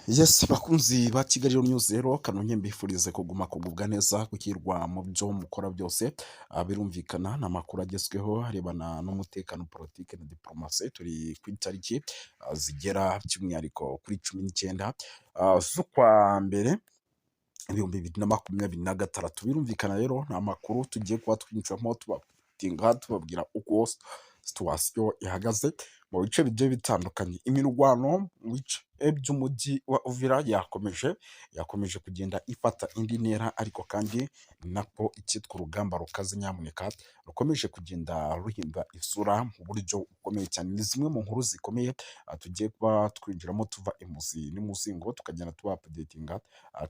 Yes, bakunzi ba Kigali News rero, kanonye mbifurize kuguma kugubwa neza, gukirwa mu byo mukora byose. Birumvikana ni amakuru agezweho arebana n'umutekano, politiki na diplomasi. Turi ku itariki zigera by'umwihariko kuri 19 z'ukwa mbere 2026. Birumvikana rero ni amakuru tugiye kuba twinjiramo, tubatinga, tubabwira uko situation ihagaze mu bice bigiye bitandukanye. Imirwano mu bice by'umujyi wa Uvira yakomeje kugenda ifata indi ntera, ariko kandi ni nako icyitwa urugamba rukaze nyamuneka rukomeje kugenda ruhindura isura mu buryo bukomeye cyane. Ni zimwe mu nkuru zikomeye tugiye kuba twinjiramo tuva imuzi n'imuzingo, tukagenda tuba updatinga,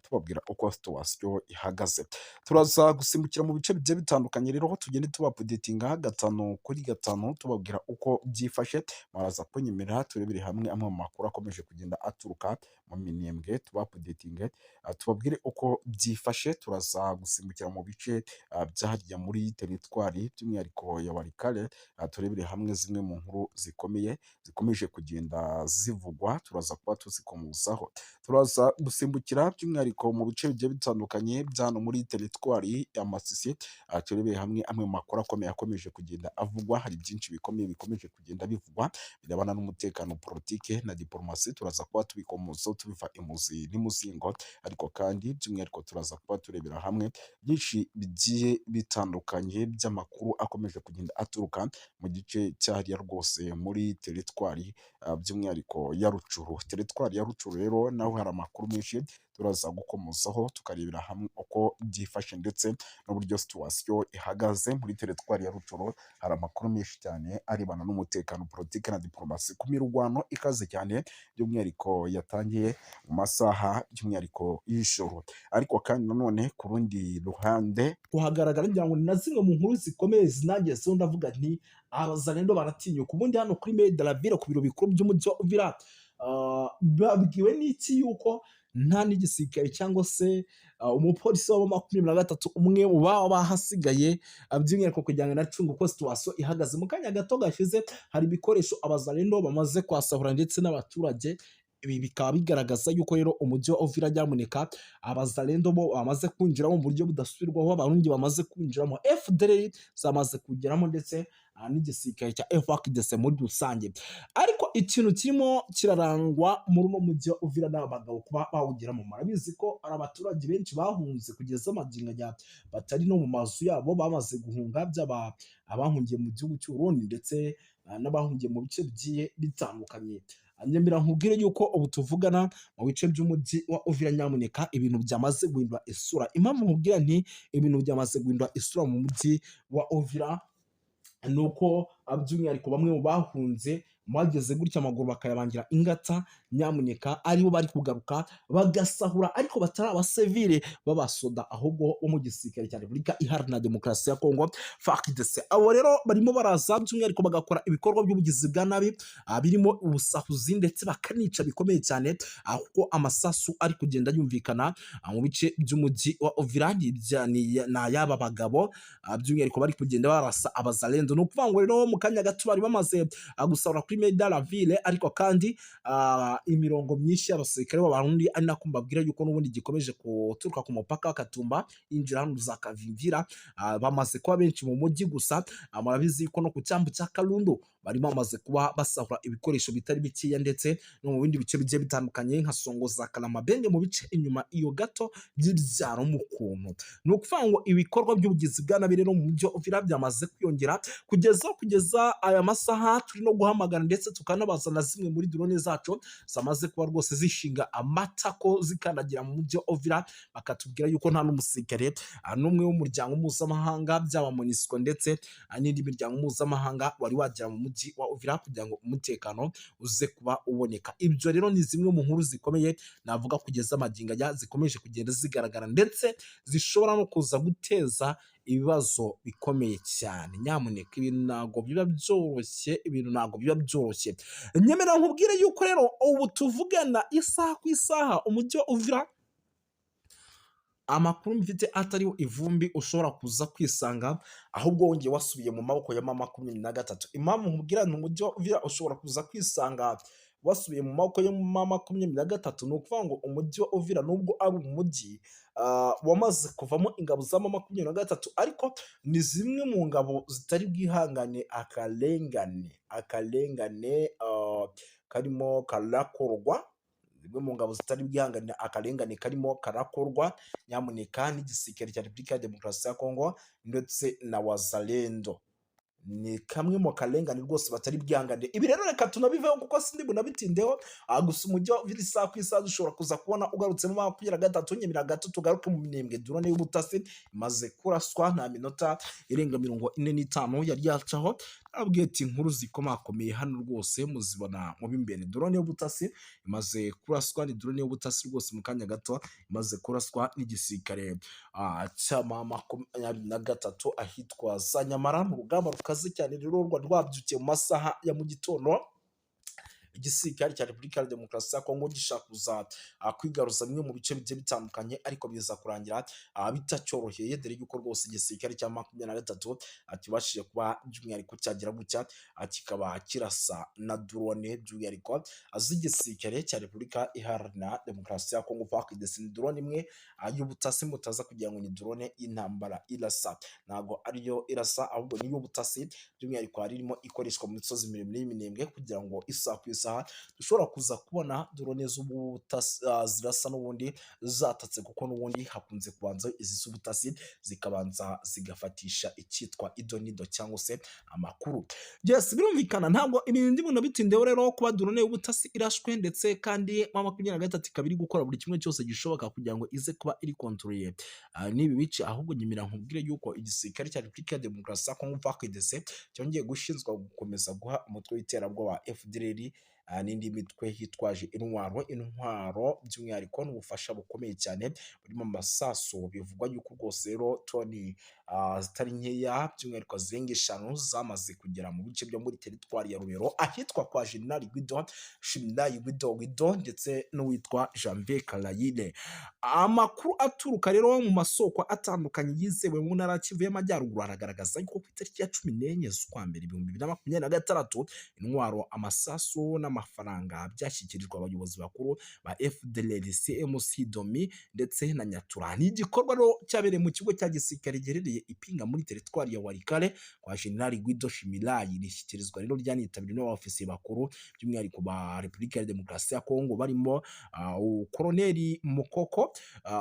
tubabwira uko situation ihagaze. Turaza gusimbukira mu bice bigiye bitandukanye rero, tugende tuba updatinga gatanu kuri gatanu, tubabwira uko byifashe. Muraza kunyemerera turebere hamwe amwe mu makuru akomeje kugenda aturuka mu Minembwe, tuba updatinge, tubabwire uko byifashe. Turaza gusimbukira mu bice byahariya muri teritwari by'umwihariko ya Walikale, turebere hamwe zimwe mu nkuru zikomeye zikomeje kugenda zivugwa, turaza kuba tuzikomozaho. Turaza gusimbukira by'umwihariko mu bice bigiye bitandukanye bya hano muri teritwari ya Masisi, turebere hamwe amwe mu makuru akomeye akomeje kugenda avugwa. Hari byinshi bikomeye bikomeje kugenda bivugwa birebana n'umutekano, politike na diplomasi. Turaza kuba tubikomozaho tubiva imuzi n'imuzingo, ariko kandi by'umwihariko turaza kuba turebera hamwe byinshi bigiye bitandukanye by'amakuru akomeje kugenda aturuka mu gice cyahariya rwose muri teritwari by'umwihariko ya Rutshuru. Teritwari ya Rutshuru rero naho hari amakuru menshi turaza gukomozaho, tukarebera hamwe uko byifashe ndetse n'uburyo situation ihagaze muri teritwari ya Rutshuru. Hari amakuru menshi cyane arebana n'umutekano, politiki na diplomasi ku mirwano ikaze cyane by'umwihariko yatangiye mu masaha by'umwihariko y'ijoro. Ariko kandi nanone ku rundi ruhande kuhagaragara, ngira ngo ni na zimwe mu nkuru zikomeye zinagezeho. Ndavuga nti abazalendo baratinyuka. Ubundi hano kuri Mairie de la Ville, ku biro bikuru by'umujyi wa Uvira, babwiwe n'iki yuko nta n'igisirikare cyangwa se umupolisi wa 23 umwe mu baba bahasigaye, by'umwihariko kugira ngo anacunge uko situation ihagaze? Mu kanya gato gashize hari ibikoresho abazalendo bamaze kwasahura ndetse n'abaturage. Ibi bikaba bigaragaza yuko rero umujyi wa Uvira nyamuneka abazalendo bo bamaze kwinjiramo mu buryo budasubirwaho, Abarundi bamaze kwinjiramo, FDLR zamaze kugeramo, ndetse n'igisirikare cya FARDC muri rusange. Ariko ikintu kirimo kirarangwa muri uno mujyi wa Uvira n'aba bagabo kuba bawugeramo, murabizi ko hari abaturage benshi bahunze kugeza magingo aya batari no mu mazu yabo, bamaze guhunga, byaba abahungiye mu gihugu cy'u Burundi ndetse n'abahungiye mu bice bigiye bitandukanye. Nyemera nkubwire yuko ubu tuvugana mu bice by'umujyi wa Uvira nyamuneka ibintu byamaze guhindura isura. Impamvu nkubwira nti ibintu byamaze guhindura isura mu mujyi wa Uvira ni uko by'umwihariko bamwe mu bahunze bageze gutya amaguru bakayabangira ingata, nyamuneka aribo bari kugaruka bagasahura, ariko batari abasivile b'abasoda, ahubwo bo mu gisirikare cya Repubulika Iharanira Demokarasi ya Kongo, FARDC. Abo rero barimo baraza by'umwihariko bagakora ibikorwa by'ubugizi bwa nabi, birimo ubusahuzi, ndetse bakanica bikomeye cyane, kuko amasasu ari kugenda yumvikana mu bice by'umujyi wa Uvira. Ni ay'aba bagabo by'umwihariko bari kugenda barasa abazalendo. Ni ukuvuga ngo rero mu kanya gato bari bamaze gusahura kuri Mairie de la Ville, ariko kandi imirongo myinshi y'abasirikare b'Abarundi, ari nako mbabwira yuko n'ubundi gikomeje guturuka ku mupaka wa Katumba yinjira hano za Kavimvira, bamaze kuba benshi mu mujyi. Gusa murabizi ko no ku cyambu cya Kalundu bari bamaze kuba basahura ibikoresho bitari bikeya, ndetse no mu bindi bice bigiye bitandukanye nka Songo za Kalamabenge, mu bice inyuma iyo gato by'ibyaro mu kuntu. Ni ukuvuga ngo ibikorwa by'ubugizi bwa nabi rero mu mujyi wa Uvira byamaze kwiyongera kugeza aya masaha turi no guhamagara, ndetse tukanabaza na zimwe muri drone zacu zamaze kuba rwose zishinga amatako zikandagira mu mujyi wa Uvira, bakatubwira yuko nta n'umusirikare n'umwe w'umuryango mpuzamahanga, byaba MONUSCO ndetse n'indi miryango mpuzamahanga, wari wagera mu mujyi wa Uvira kugira ngo umutekano uze kuba uboneka. Ibyo rero ni zimwe mu nkuru zikomeye navuga kugeza magingo aya zikomeje kugenda zigaragara, ndetse zishobora no kuza guteza ibibazo bikomeye cyane. Nyamuneka ibintu ntabwo biba byoroshye, ibintu ntabwo biba byoroshye. Nyemera nkubwire yuko rero ubu tuvugana isaha ku isaha umujyi wa Uvira, amakuru mfite atariho ivumbi, ushobora kuza kwisanga ahubwo wongeye wasubiye mu maboko ya M 23. Impamvu nkubwira ni umujyi wa Uvira ushobora kuza kwisanga Wasubiye mu maboko ya M23. Ni ukuvuga ngo umujyi wa Uvira, nubwo ari umujyi wamaze kuvamo ingabo za M23, ariko ni zimwe mu ngabo zitari bwihangane akarengane karimo karakorwa. Zimwe mu ngabo zitari bwihangane akarengane karimo karakorwa, nyamuneka, n'igisirikare cya Repubulika ya Demokarasi ya Kongo ndetse na Wazalendo. Ni kamwe mu karengane rwose batari bwihangane. Ibi rero reka tunabiveho kuko sindi bunabitindeho. Gusa umujyi wa Uvira, isaha ku isaha dushobora kuza kubona ugarutsemo 23. Nyemera gato tugaruke mu Minembwe. Drone y'ubutasi imaze kuraswa, nta minota irenga 45 yari yacaho. Nababwiye ati inkuru zikomakomeye hano rwose muzibona mu b'imbere. Drone y'ubutasi imaze kuraswa, ni drone y'ubutasi rwose mu kanya gato imaze kuraswa n'igisirikare cya M23 ahitwa za Nyamara, mu rugamba rukaze cyane rero rwari rwabyukiye mu masaha ya mu gitondo. Igisirikare cya Repubulika ya Demokarasi ya Kongo gishaka kuza kwigaruza bimwe mu bice bigiye bitandukanye, ariko biza kurangira bitacyoroheye, dore yuko rwose igisirikare cya 23 kibashije kuba by'umwihariko cyagira gutya kikaba kirasa na drone, by'umwihariko z'igisirikare cya Repubulika Iharanira Demokarasi ya Kongo, FARDC. Ni drone imwe y'ubutasi, mutaza kugira ngo ni drone y'intambara irasa. Ntabwo ariyo irasa, ahubwo ni iy'ubutasi. By'umwihariko hari irimo ikoreshwa mu misozi miremire y'iminembwe kugira ngo isaha ku isaha dushobora kuza kubona drone z'ubutasi zirasa n'ubundi zatatse, kuko n'ubundi hakunze kubanza izi z'ubutasi zikabanza zigafatisha icyitwa idonido cyangwa se amakuru. Yes, birumvikana, ntabwo ibintu ndi bunabitindeho rero. Kuba drone y'ubutasi irashwe, ndetse kandi M23 ikaba iri gukora buri kimwe cyose gishoboka kugira ngo ize kuba iri contrôler n'ibi bice. Ahubwo nyemera nkubwire yuko igisirikare cya Repubulika ya Demokarasi ya Kongo, FARDC, cyongeye gushinzwa gukomeza guha umutwe w'iterabwoba wa FDLR n'indi mitwe yitwaje intwaro, by'umwihariko n'ubufasha bukomeye cyane burimo amasasu. Bivugwa yuko rwose rero toni zitari nkeya, by'umwihariko zirenga 5, zamaze kugera mu bice byo muri teritwari ya Rubero, ahitwa kwa General Guido Shimiray Guido Guido ndetse n'uwitwa Janvier Karayire. Amakuru aturuka rero mu masoko atandukanye yizewe mu ntara ya Kivu y'Amajyaruguru aragaragaza yuko ku itariki ya 14 z'ukwa mbere 2026, intwaro, amasasu n'amafaranga byashyikirijwe abayobozi bakuru ba FDLR, CMC Domi ndetse na Nyatura. Ni igikorwa rero cyabereye mu kigo cya gisirikare giherereye Ipinga muri teritwari ya Walikale kwa General Guido Shimiray. Rishyikirizwa rero ryanitabiriwe n'abofisiye bakuru, by'umwihariko ba Repubulika ya Demokarasi ya Kongo, barimo Koloneli Mukoko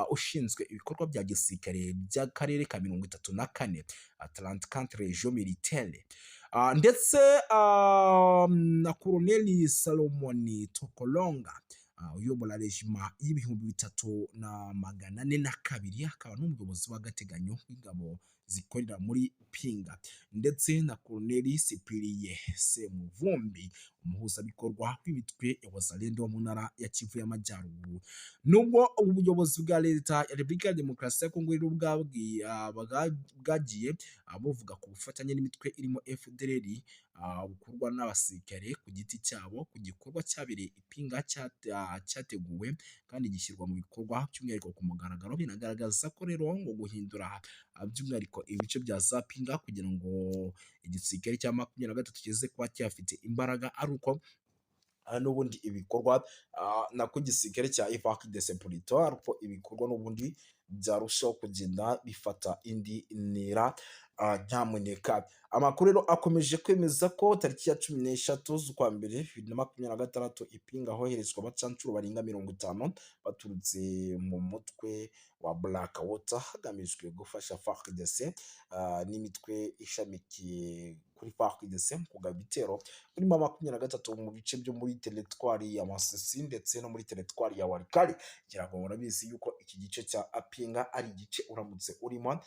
ushinzwe ibikorwa bya gisirikare by'akarere ka 34, 34 Région Militaire, ndetse na Koloneli Salomoni Tokolonga uyobora régiment y'3402, akaba n'umuyobozi w'agateganyo w'ingabo zikorera muri Pinga, ndetse na Koloneli Sipiriye Semuvumbi, umuhuzabikorwa w'imitwe ya Wazalendo mu ntara ya Kivu y'Amajyaruguru. Nubwo ubuyobozi bwa Leta ya Repubulika ya Demokarasi ya Kongo rero bwagiye buvuga ku bufatanye n'imitwe irimo FDLR bukorwa n'abasirikare ku giti cyabo, ku gikorwa cyabereye Ipinga cyateguwe kandi gishyirwa mu bikorwa by'umwihariko ku mugaragaro, binagaragaza ko rero ngo guhindura by'umwihariko ibice bya za Pinga kugira ngo igisirikare cya 23 kize kuba cyafite imbaraga, ari uko n'ubundi ibikorwa nako igisirikare cya FARDC plutôt, ariko ibikorwa n'ubundi byarushaho kugenda bifata indi ntera. Nyamuneka, amakuru rero akomeje kwemeza ko tariki ya 13 z'ukwa mbere 2026, Ipinga hoherezwa abacancuro barenga 50 baturutse mu mutwe wa Black Water, hagamijwe gufasha FARDC n'imitwe ishamikiye kuri FARDC mu kugaba ibitero muri 23 mu bice byo muri teritwari ya Masisi ndetse no muri teritwari ya Walikale. Ngira ngo murabizi yuko iki gice cya Apinga ari igice uramutse urimo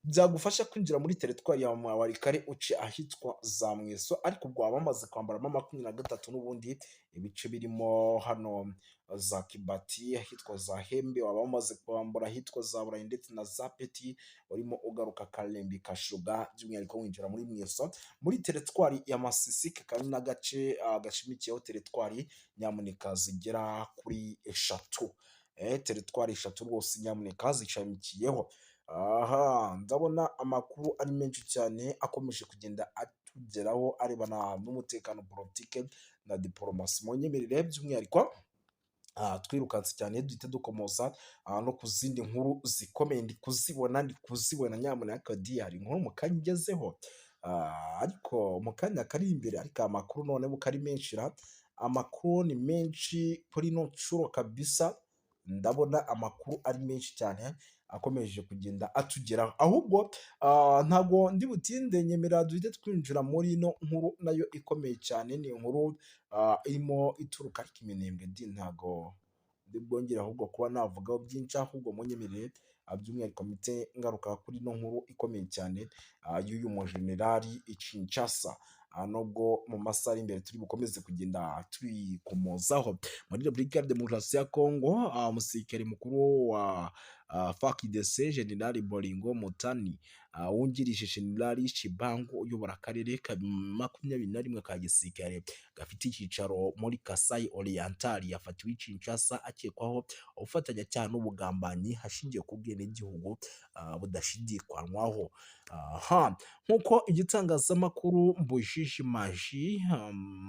byagufasha kwinjira muri teritwari ya Walikale uce ahitwa za Mweso, ariko ubwo waba wamaze kwambaramo 23 n'ubundi ibice birimo hano za Kibati, ahitwa za Hembe, waba wamaze kwambura ahitwa za Burayi ndetse na za Peti, urimo ugaruka Karembi, Kashuga, by'umwihariko winjira muri Mweso muri teritwari ya Masisi, kakaba ari n'agace gashamikiyeho teritwari, nyamuneka, zigera kuri 3, teritwari 3 rwose, nyamuneka, zishamikiyeho. Aha ndabona amakuru ari menshi cyane akomeje kugenda. atugeraho arebana n'umutekano, politike na diporomasi. Munyemerere by'umwihariko twirukanse cyane, duhite dukomoza no ku zindi nkuru zikomeye. Ndi kuzibona, nyamuneka di, hari inkuru mu kanya igezeho, ariko mu kanya kari imbere. Ariko amakuru noneho uko ari menshi ra, amakuru ni menshi kuri ino nshuro kabisa. Ndabona amakuru ari menshi cyane akomeje kugenda atugeraho. Ahubwo ntabwo ndi butinde, nyemera duhite twinjira muri ino nkuru nayo ikomeye cyane. Ni inkuru irimo ituruka, ariko iminembwe di ntago ndi bwongere ahubwo kuba navugaho byinshi. Ahubwo munyemerere by'umwihariko mpite ngaruka kuri ino nkuru ikomeye cyane y'uyu mujenerali i Kinshasa, nubwo mu masaha ari imbere turi bukomeze kugenda tubikomozaho. Muri Repubulika ya Demokarasi ya Kongo, umusirikare mukuru wa FARDC, General Bolingo Mutani, wungirije General Tshibangu uyobora akarere ka 21 ka gisirikare gafite icyicaro muri Kasai Oriental, yafatiwe i Kinshasa akekwaho ubufatanyacyaha n'ubugambanyi hashingiwe ku bwenegihugu budashidikanywaho. Aha nk'uko igitangazamakuru Mbuji Maji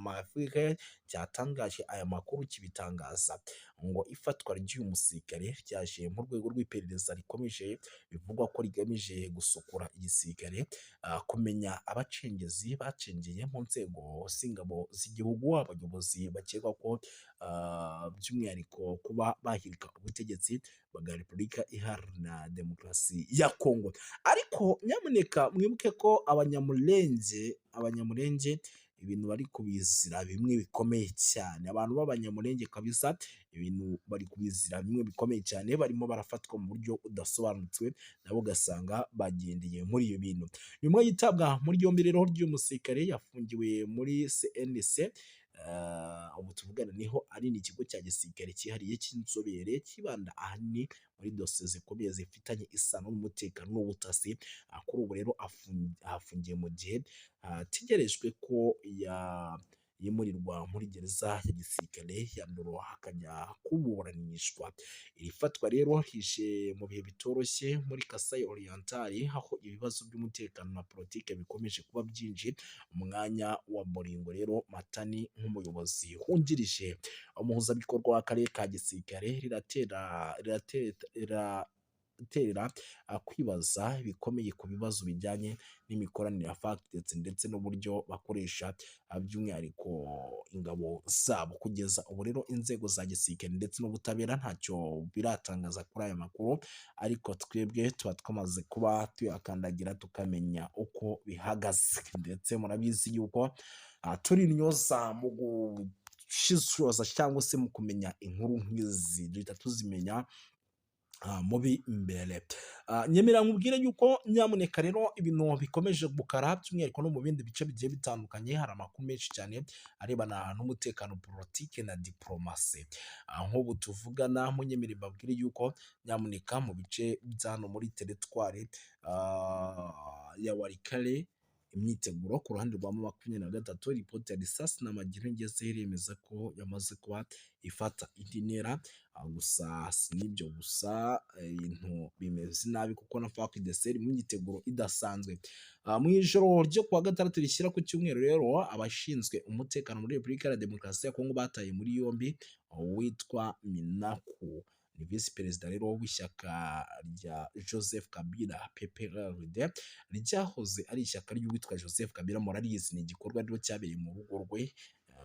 Mafrike cyatangaje aya makuru, kibitangaza ngo ifatwa ry'uyu musirikare ryaje mu rwego rw'iperereza rikomeje, bivugwa ko rigamije gusukura igisirikare, kumenya abacengezi bacengeye mu nzego z'ingabo z'igihugu, abayobozi bakekwa ko by'umwihariko kuba bahirika ubutegetsi bwa Repubulika Iharanira Demokarasi ya Kongo. Ariko nyamuneka mwibuke ko Abanyamulenge ibintu bari kubizira bimwe bikomeye cyane. Abantu b'Abanyamulenge kabisa ibintu bari kubizira bimwe bikomeye cyane, barimo barafatwa mu buryo budasobanutse, nabo ugasanga bagendeye muri ibyo bintu. Nyuma y'itabwa muri yombi rero ry'uyu musirikare, yafungiwe muri CNC. Ubu tuvugana niho ari, ni ikigo cya gisirikare cyihariye cy'inzobere kibanda ahanini muri dosiye zikomeye zifitanye isano n'umutekano n'ubutasi. Kuri ubu rero ahafungiye mu gihe hategerejwe ko yimurirwa muri gereza ya gisirikare ya Ndolo akajya kuburanishwa. Iri fatwa rero rije mu bihe bitoroshye muri Kasai Oriental, aho ibibazo by'umutekano na politike bikomeje kuba byinshi. Umwanya wa Bolingo rero Matani nk'umuyobozi wungirije umuhuzabikorwa w'akarere ka gisirikare riratera kwibaza bikomeye ku bibazo bijyanye n'imikoranire ya FARDC ndetse n'uburyo bakoresha by'umwihariko ingabo zabo. Kugeza ubu rero inzego za gisirikare ndetse n'ubutabera ntacyo biratangaza kuri aya makuru, ariko twebwe tuba twamaze kuba tuyakandagira tukamenya uko bihagaze. Ndetse murabizi yuko turi intyoza mu gushishoza cyangwa se mu kumenya inkuru nk'izi, duhita tuzimenya mubi imbere. Nyemera nkubwire yuko nyamuneka rero ibintu bikomeje gukara, by'umwihariko no mu bindi bice bigiye bitandukanye. Hari amakuru menshi cyane arebana n'umutekano, politike na diporomasi. Nk'ubu tuvugana, munyemere mbabwire yuko nyamuneka mu bice bya hano muri teritwari ya Walikale, imyiteguro ku ruhande rwa M23, ripoti ya risasi na magiro ngeze iremeza ko yamaze kuba ifata indi ntera. Gusa si n'ibyo gusa, ibintu bimeze nabi kuko na FARDC iri mu myiteguro idasanzwe. Mu ijoro ryo kuwa gatandatu rishyira ku cyumweru rero, abashinzwe umutekano muri Repubulika ya Demokarasi ya Kongo bataye muri yombi uwitwa Minaku, ni visi perezida rero w'ishyaka rya Joseph Kabila, PPRD, ryahoze ari ishyaka ry'uwitwa Joseph Kabila. Murarizi, ni igikorwa rero cyabereye mu rugo rwe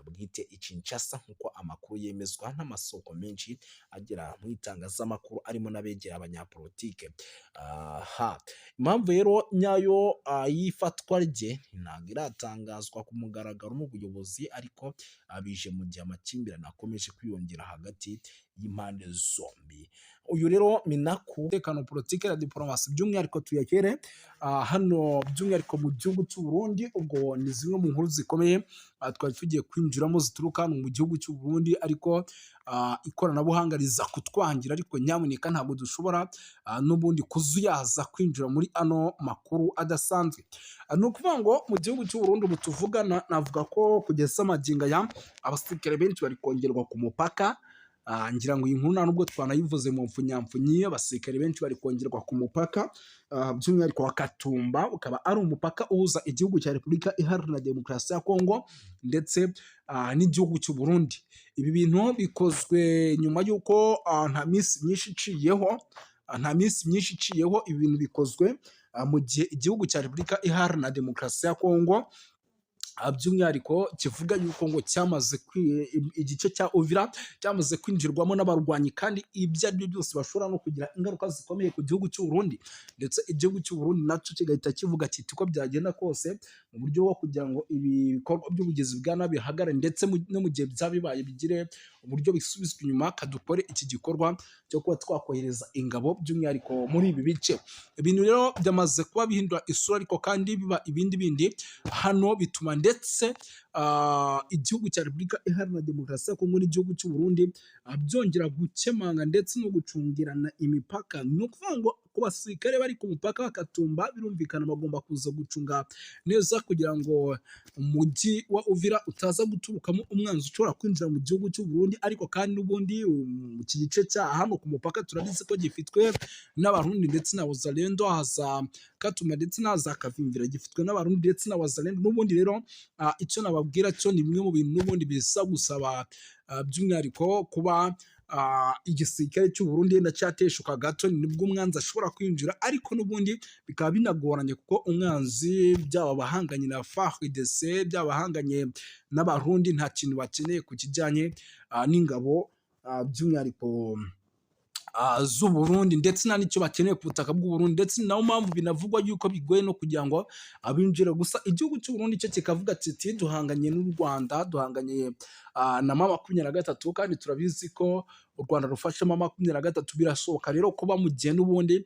bwite i Kinshasa, nk'uko amakuru yemezwa n'amasoko menshi agera mu itangazamakuru arimo n'abegera abanyapolitike. Aha impamvu rero nyayo y'ifatwa rye ntabwo iratangazwa ku mugaragaro n'ubuyobozi, ariko bije mu gihe amakimbirane akomeje kwiyongera hagati y'impande zombi. Uyu rero Minaku, umutekano, politike na diporomasi, by'umwihariko tuyakere hano by'umwihariko mu gihugu cy'u Burundi. Ubwo ni zimwe mu nkuru zikomeye twari tugiye kwinjiramo zituruka hano mu gihugu cy'u Burundi, ariko ikoranabuhanga riza kutwangira. Ariko nyamuneka ntabwo dushobora n'ubundi kuzuyaza kwinjira muri ano makuru adasanzwe. Ni ukuvuga ngo mu gihugu cy'u Burundi ubu tuvugana, navuga ko kugeza magingo aya abasirikare benshi bari kongerwa ku mupaka. Ngira ngo iyi nkuru nta nubwo twanayivuze mu mfunyamfunyi. Abasirikare benshi bari kongerwa ku mupaka, by'umwihariko wa Katumba, ukaba ari umupaka uhuza igihugu cya Repubulika Iharanira Demokarasi ya Kongo ndetse n'igihugu cy'u Burundi. Ibi bintu bikozwe nyuma y'uko nta minsi myinshi iciyeho, nta minsi myinshi iciyeho. Ibi bintu bikozwe mu gihe igihugu cya Repubulika Iharanira Demokarasi ya Kongo by'umwihariko kivuga yuko ngo cyamaze, igice cya Uvira cyamaze kwinjirwamo n'abarwanyi, kandi ibyo ari byo byose bashobora no kugira ingaruka zikomeye ku gihugu cy'u Burundi. Ndetse igihugu cy'u Burundi nacyo kigahita kivuga kiti uko byagenda kose, mu buryo bwo kugira ngo ibi bikorwa by'ubugizi bwa nabi bihagarare, ndetse no mu gihe byaba bibaye bigire uburyo bisubizwa inyuma, kadukore iki gikorwa cyo kuba twakohereza ingabo by'umwihariko muri ibi bice. Ibintu rero byamaze kuba bihindura isura, ariko kandi biba ibindi bindi hano, bituma ndetse igihugu cya Repubulika Iharanira Demokarasi ya Kongo n'igihugu cy'u Burundi byongera gukemanga ndetse no gucungirana imipaka. Ni ukuvuga ngo ku basirikare bari ku mupaka wa Katumba, birumvikana bagomba kuza gucunga neza kugira ngo umujyi wa Uvira utaza guturukamo umwanzi ushobora kwinjira mu gihugu cy'u Burundi. Ariko kandi n'ubundi iki gice cya hano ku mupaka turabizi ko gifitwe n'Abarundi ndetse na Wazalendo. Haza Katumba ndetse na za Kavimvira gifitwe n'Abarundi ndetse na Wazalendo. N'ubundi rero icyo nababwira cyo ni bimwe mu bintu n'ubundi bisa gusaba by'umwihariko kuba igisirikare cy'u Burundi wenda cyateshuka gato, nibwo umwanzi ashobora kwinjira. Ariko n'ubundi bikaba binagoranye, kuko umwanzi, byaba abahanganye na FARDC, byaba abahanganye n'Abarundi, nta kintu bakeneye ku kijyanye n'ingabo by'umwihariko z'u Burundi, ndetse nta n'icyo bakeneye ku butaka bw'u Burundi. Ndetse ni nayo mpamvu binavugwa yuko bigoye no kugira ngo abinjire. Gusa igihugu cy'u Burundi cyo kikavuga kiti duhanganye n'u Rwanda, duhanganye na M23, kandi turabizi ko u Rwanda rufasha M23. Birashoboka rero kuba mu gihe n'ubundi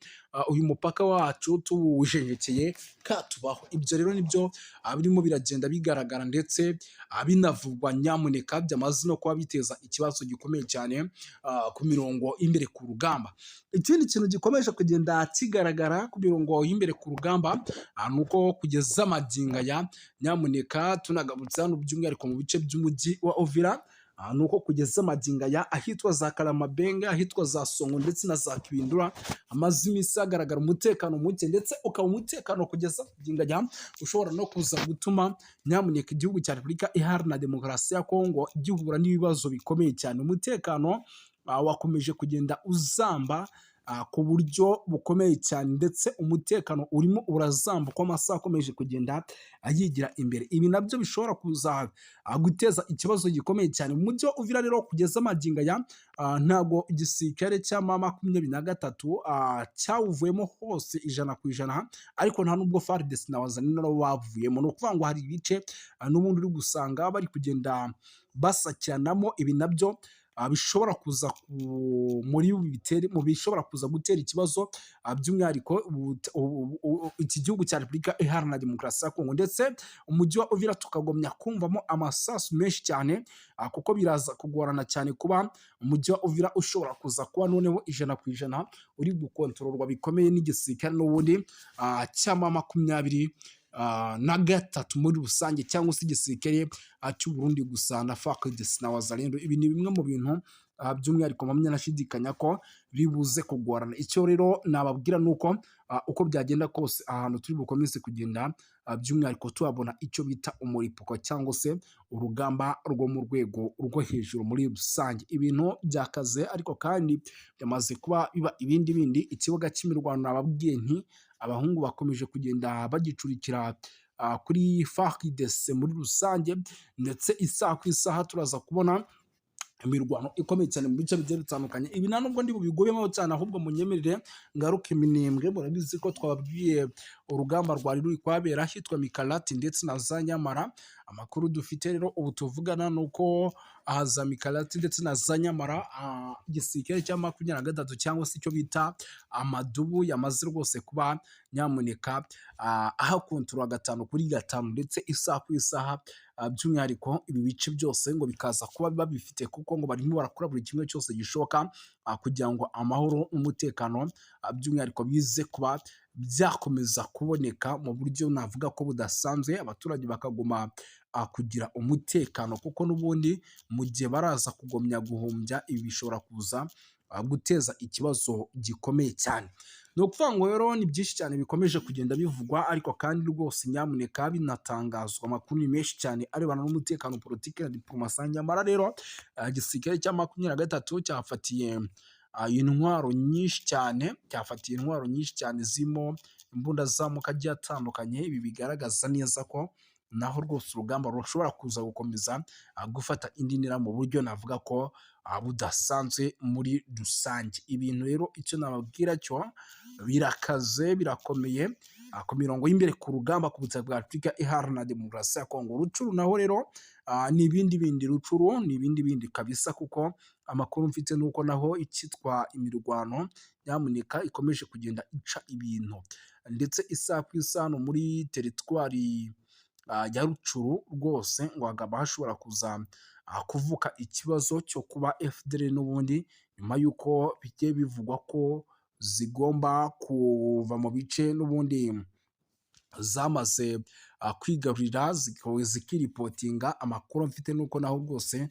uyu mupaka wacu tuwujenjekeye katubaho. Ibyo rero nibyo birimo biragenda bigaragara ndetse binavugwa nyamuneka, byamaze no kuba biteza ikibazo gikomeye cyane ku mirongo y'imbere ku rugamba. Ikindi kintu gikomeje kugenda kigaragara ku mirongo y'imbere ku rugamba ni uko kugeza magingo aya nyamuneka, tunagarutse hano by'umwihariko mu bice by'umujyi wa Uvira, ni uko kugeza magingo aya ahitwa za Karamabenga, ahitwa za Songo ndetse na za Kibindura hamaze iminsi hagaragara umutekano muke, ndetse ukaba umutekano kugeza magingo aya ushobora no kuza gutuma nyamuneka igihugu cya Repubulika Iharanira Demokarasi ya Kongo gihura n'ibibazo bikomeye cyane. Umutekano wakomeje kugenda uzamba ku buryo bukomeye cyane, ndetse umutekano urimo urazamba uko amasaha akomeje kugenda yigira imbere. Ibi nabyo bishobora kuza guteza ikibazo gikomeye cyane mu mujyi wa Uvira. Rero kugeza magingo aya ntabwo igisirikare cya M23 cyawuvuyemo hose 100%, ariko nta nubwo FARDC na Wazalendo nabo bavuyemo. Ni ukuvuga ngo hari ibice n'ubundi uri gusanga bari kugenda basakiranamo. Ibi nabyo bishobora kuza muri bitere mu bishobora kuza gutera ikibazo by'umwihariko iki gihugu cya Repubulika Iharanira Demokarasi ya Kongo, ndetse umujyi wa Uvira tukagomya kumvamo amasasu menshi cyane, kuko biraza kugorana cyane kuba umujyi wa Uvira ushobora kuza kuba noneho 100% uri gukontororwa bikomeye n'igisirikare n'ubundi cya M23 muri rusange, cyangwa se igisirikare cy'u Burundi gusa na FARDC na Wazalendo. Ibi ni bimwe mu bintu by'umwihariko mpamya nashidikanya ko bibuze kugorana. Icyo rero nababwira ni uko uko byagenda kose ahantu turi bukomeze kugenda by'umwihariko tuhabona icyo bita umuripuko, cyangwa se urugamba rwo mu rwego rwo hejuru muri rusange. Ibintu byakaze, ariko kandi byamaze kuba biba ibindi bindi. Ikibuga cy'imirwano, nababwiye nti abahungu bakomeje kugenda bagicurikira kuri FARDC muri rusange, ndetse isaha ku isaha turaza kubona imirwano ikomeye cyane mu bice bigiye bitandukanye. Ibi nta nubwo ndi bubigubemo cyane, ahubwo munyemerere ngaruke Minembwe. Murabizi ko twababwiye urugamba rwari ruri kuhabera ahitwa Mikalati ndetse na za Nyamara. Amakuru dufite rero ubu tuvugana ni uko aha za Mikalati ndetse na za Nyamara igisirikare cya 23, cyangwa se icyo bita amadubu, yamaze rwose kuba nyamuneka ahakontorora 5 kuri 5, ndetse isaha ku isaha by'umwihariko ibi bice byose ngo bikaza kuba babifite, kuko ngo barimo barakora buri kimwe cyose gishoboka kugira ngo amahoro n'umutekano by'umwihariko bize kuba byakomeza kuboneka mu buryo navuga ko budasanzwe, abaturage bakaguma kugira umutekano, kuko n'ubundi mu gihe baraza kugomya guhumbya, ibi bishobora kuza guteza ikibazo gikomeye cyane. Ni ukuvuga ngo rero ni byinshi cyane bikomeje kugenda bivugwa, ariko kandi rwose nyamuneka binatangazwa, amakuru ni menshi cyane arebana n'umutekano, politiki na diplomasi. Nyamara rero igisirikare cya 23 cyafatiye intwaro nyinshi cyane, cyafatiye intwaro nyinshi cyane zirimo imbunda z'amoko agiye atandukanye. Ibi bigaragaza neza ko naho rwose urugamba rushobora kuza gukomeza gufata indi ntera mu buryo navuga ko budasanzwe muri rusange. Ibintu rero icyo nababwira cyo, birakaze, birakomeye ku mirongo y'imbere ku rugamba ku butaka bwa Afurika Iharanira Demokarasi ya Kongo. Rutshuru naho rero ni ibindi bindi, Rutshuru ni ibindi bindi kabisa, kuko amakuru mfite ni uko naho icyitwa imirwano nyamuneka ikomeje kugenda ica ibintu, ndetse isaha ku isaha muri teritwari ya Rutshuru rwose ngo hakaba hashobora kuza kuvuka ikibazo cyo kuba FDLR n'ubundi, nyuma y'uko bigiye bivugwa ko zigomba kuva mu bice n'ubundi zamaze kwigarurira, zikiripotinga. Amakuru mfite nuko naho rwose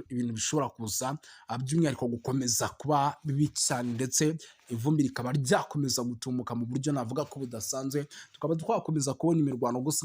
ibintu bishobora kuza by'umwihariko gukomeza kuba bibi cyane, ndetse ivumbi rikaba ryakomeza gutumuka mu buryo navuga ko budasanzwe, tukaba twakomeza kubona imirwano gusa.